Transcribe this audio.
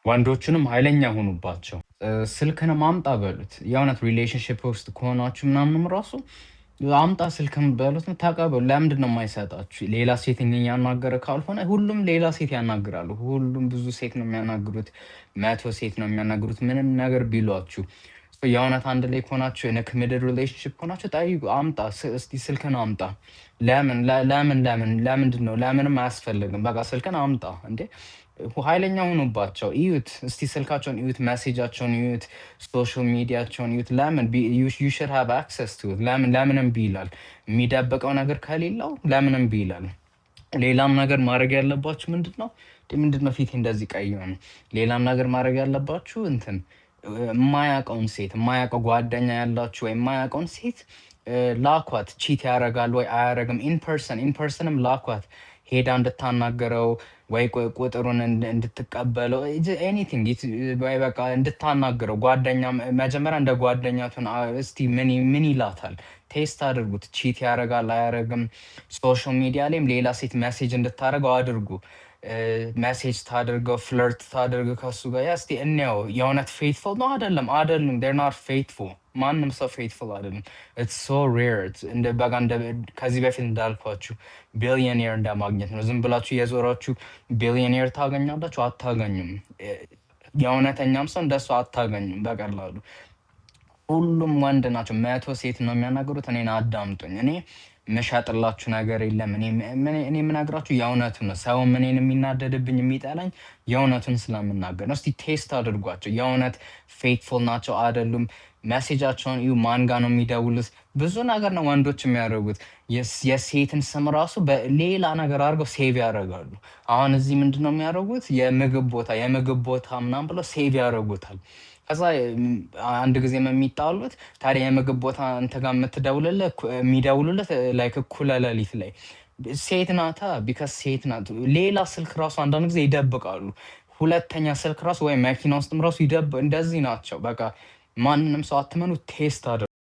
ወንዶቹንም ኃይለኛ ሁኑባቸው። ስልክንም አምጣ በሉት። የእውነት relationship ውስጥ ከሆናችሁ ምናምንም ራሱ አምጣ ስልክን በሉት፣ ተቀበሉ። ለምንድን ነው የማይሰጣችሁ? ሌላ ሴት ያናገረ ካልሆነ ሁሉም ሌላ ሴት ያናግራሉ። ሁሉም ብዙ ሴት ነው የሚያናግሩት፣ 100 ሴት ነው የሚያናግሩት። ምንም ነገር ቢሏችሁ የእውነት አንድ ላይ ከሆናችሁ፣ in a committed relationship ከሆናችሁ ጠይቁ። አምጣ እስቲ ስልክን አምጣ። ለምን ለምን ለምን ለምንድን ነው? ለምንም አያስፈልግም። በቃ ስልክን አምጣ እንዴ። ኃይለኛ ሁኑባቸው። እዩት እስቲ ስልካቸውን እዩት፣ message ኣቸውን እዩት፣ social media ቸውን እዩት። ለምን you should have access to it። ለምን ለምን እምቢ ይላል? የሚደብቀው ነገር ከሌለው ለምን እምቢ ይላል? ሌላም ነገር ማድረግ ያለባችሁ ምንድን ነው? ምንድን ነው ፊቴ እንደዚህ ቀይ ሆነ? ሌላም ነገር ማድረግ ያለባችሁ እንትን የማያውቀውን ሴት፣ የማያውቀው ጓደኛ ያላችሁ ወይ የማያውቀውን ሴት ላኳት። Cheat ያደርጋል ወይ አያደርግም? In person ም ላኳት ሄዳ እንድታናገረው ወይ ቁጥሩን እንድትቀበለው anything ወይ በቃ እንድታናግረው። ጓደኛ መጀመሪያ እንደ ጓደኛቱን እስቲ ምን ይላታል test አድርጉት። Cheat ያደርጋል አያደርግም? Social media ላይም ሌላ ሴት message እንድታደርገው አድርጉ። Message ታድርገው፣ flirt ታድርግ ከሱ ጋር። Yeah፣ እስቲ እንየው የእውነት faithful ነው አይደለም? አይደሉም። They're not faithful። ማንም ሰው faithful አይደለም። It's so rare። እንደ በቃ እንደ ከዚህ በፊት እንዳልኳችሁ ቢሊዮኔር እንደማግኘት ነው። ዝም ብላችሁ የዞራችሁ ቢሊዮኔር ታገኛላችሁ? አታገኙም። የእውነተኛም ሰው እንደሱ አታገኙም በቀላሉ። ሁሉም ወንድ ናቸው። 100 ሴት ነው የሚያናግሩት። እኔን አዳምጡኝ። እኔ መሻጥላችሁ ነገር የለም። እኔ የምነግራችሁ የእውነቱን ነው። ሰውም እኔን የሚናደድብኝ የሚጠላኝ የእውነቱን ስለምናገር ነው። እስቲ test አድርጓቸው። የእውነት faithful ናቸው አይደሉም? Message ኣቸውን እዩ። ማን ጋ ነው የሚደውሉት? ብዙ ነገር ነው ወንዶች የሚያደርጉት። የሴትን ስም ራሱ በሌላ ነገር አድርገው save ያደርጋሉ። አሁን እዚህ ምንድን ነው የሚያደርጉት? የምግብ ቦታ ምናምን ብለው save ያደርጉታል። ከዛ አንድ ጊዜ የሚጣሉት ታዲያ የምግብ ቦታ አንተ ጋር የምትደውልልህ የሚደውሉለት like እኩለ ሌሊት ላይ ሴት ናታ። Because ሴት ናት። ሌላ ስልክ ራሱ አንዳንድ ጊዜ ይደብቃሉ። ሁለተኛ ስልክ ራሱ ወይ መኪና ውስጥም ራሱ እንደዚህ ናቸው። በቃ ማንንም ሰው አትመኑ። Test አድርጉ።